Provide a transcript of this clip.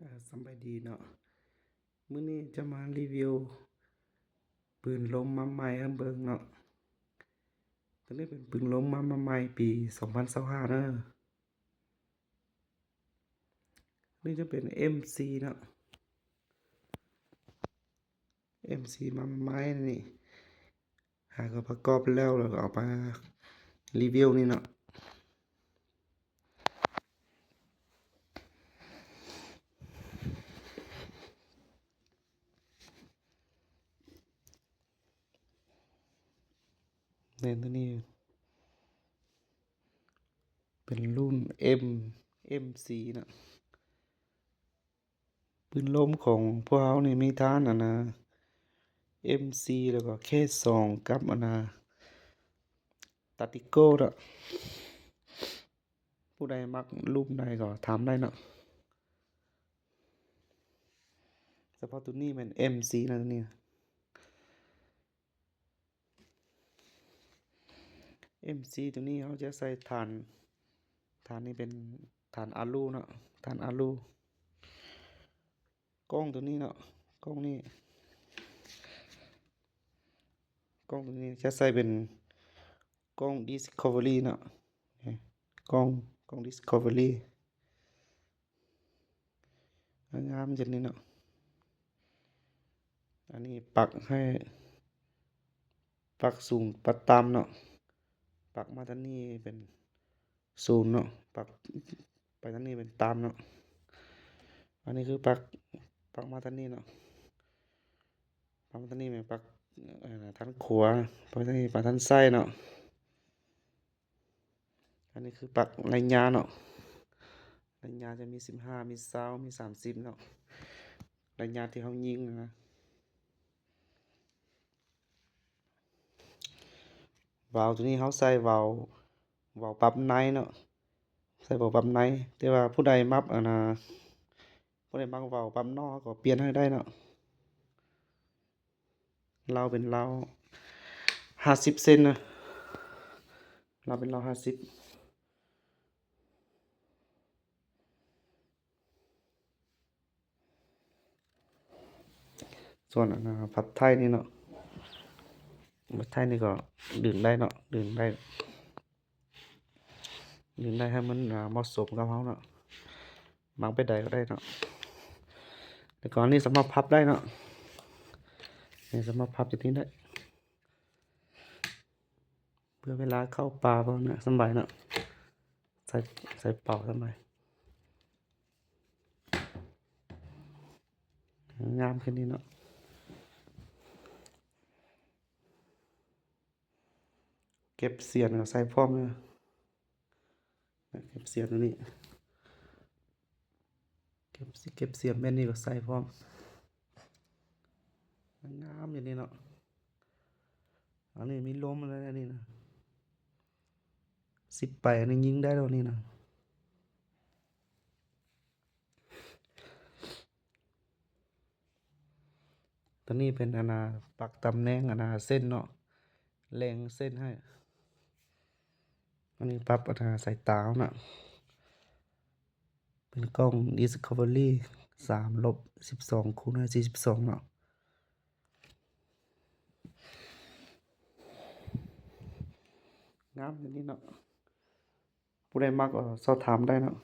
ອ່າ ສະບາຍດີເນາະ, ມື້ນີ້ຈະມາຣີວິວປືນລົມມາໃໝ່ໃຫ້ເບິ່ງເນາະ. ໂຕນີ້ເປັນປືນລົມມາ ມາໃໝ່ປີສອງພັນຊາວຫ້າເດີ. ນີ້ຈະເປັນເອັມສີ່ເນາະ, ເອັມສີ່ມາໃໝ່ນີ້. ຫາກໍປະກອບແລ້ວ ແລ້ວກໍເອົາມາຣີວິວນີ້ເນາະ. ແມ່ນ ໂຕນີ້ເປັນລຸ້ນເອັມ ເອັມສີ່ເນາະ. ປືນລົມຂອງພວກເຮົານີ້ມີທາງອັນນ່າ ເອັມສີ່ ແລ້ວກໍ ເຄສອງ ກັບອັນນ່າ ຕາຕິໂກເນາະ. ຜູ້ໃດມັກລຸ້ນໃດກໍຖາມໄດ້ເນາະ. ສະເພາະໂຕນີ້ແມ່ນເອັມສີ່ນະ ໂຕນີ້. ເອັມສີ່ໂຕນີ້ເຮົາຈະໃສ່ຖານ, ຖານນີ້ເປັນຖານອາລູເນາະ, ຖານອາລູ. ກ້ອງໂຕນີ້ເນາະ, ກ້ອງນີ້, ກ້ອງໂຕນີ້ຈະໃສ່ເປັນກ້ອງ Discovery ເນາະ, ກ້ອງ, ກ້ອງ Discovery. ງາມໆ ຈັ່ງນີ້ເນາະ. ອັນນີ້ປັກໃຫ້, ປັກສູງປັກຕ່ຳເນາະ, ປັກມາທາງນີ້ເປັນສູງເນາະ, ປັກໄປທາງນີ້ເປັນຕ່ຳເນາະ. ອັນນີ້ຄືປັກ, ປັກມາທາງນີ້ເນາະ, ປັກມາທາງນີ້ແມ່ນປັກ, ເອີ, ທາງຂວາ, ປັກທາງນີ້ປັກທາງຊ້າຍເນາະ. ອັນນີ້ຄືປັກໄລຍະເນາະ, ໄລຍະຈະມີສິບຫ້າ ມີຊາວ ມີສາມສິບເນາະ, ໄລຍະທີ່ເຮົາຍິງນະ. ວາວໂຕນີ້ເຮົາໃສ່ວາວ, ວາວປັບໃນເນາະ, ໃສ່ວາວປັບໃນ. ແຕ່ວ່າຜູ້ໃດມັກອັນນ່າ, ຜູ້ໃດມັກວາວປັບນອກ ເຮົາກໍປ່ຽນໃຫ້ໄດ້ເນາະ. ລາວເປັນລາວຫ້າສິບເຊັນນະ, ລາວເປັນລາວຫ້າສິບ. ສ່ວນອັນນ່າ ພັບໄທນີ້ເນາະ, ພັບໄທນີ້ກໍດຶງໄດ້ເນາະ, ດຶງໄດ້. ດຶງໄດ້ໃຫ້ມັນ ອ່າ ເໝາະສົມກັບເຮົາເນາະ, ວາງໄປໃດກໍໄດ້ເນາະ. ແລ້ວກໍອັນນີ້ສາມາດພັບໄດ້ເນາະ, ນີ້ສາມາດພັບຈັ່ງນີ້ໄດ້ ເພື່ອເວລາເຂົ້າປ່າພວກນັ້ນສະບາຍເນາະ, ໃສ່, ໃສ່ເປົາສະບາຍ. ງາມຂຶ້ນນີ້ເນາະ. ເກັບສຽນກໍໃສ່ພ້ອມເດີ, ເກັບສຽນຕົວນີ້, ເກັບ, ເກັບສຽນແບບນີ້ກໍໃສ່ພ້ອມ. ງາມຢູ່ນີ້ເນາະ, ອັນນີ້ມີລົມແລ້ວ ອັນນີ້ນະ, ສິບປາຍ ອັນນີ້ຍິງໄດ້ແລ້ວນີ້ນະ. ຕົວນີ້ເປັນອັນນ່າ ປັກຕຳແໜ່ງອັນນ່າ ເສັ້ນເນາະ, ແລງເສັ້ນໃຫ້. ອັນນີ້ປັບອັນນ່າ ສາຍຕາເນາະ, ເປັນກ້ອງ Discovery ສາມລົບສິບສອງ ຄູນ ສີ່ສິບສອງເນາະ. ງາມຢູ່ນີ້ເນາະ, ຜູ້ໃດມັກກໍສອບຖາມໄດ້ເນາະ.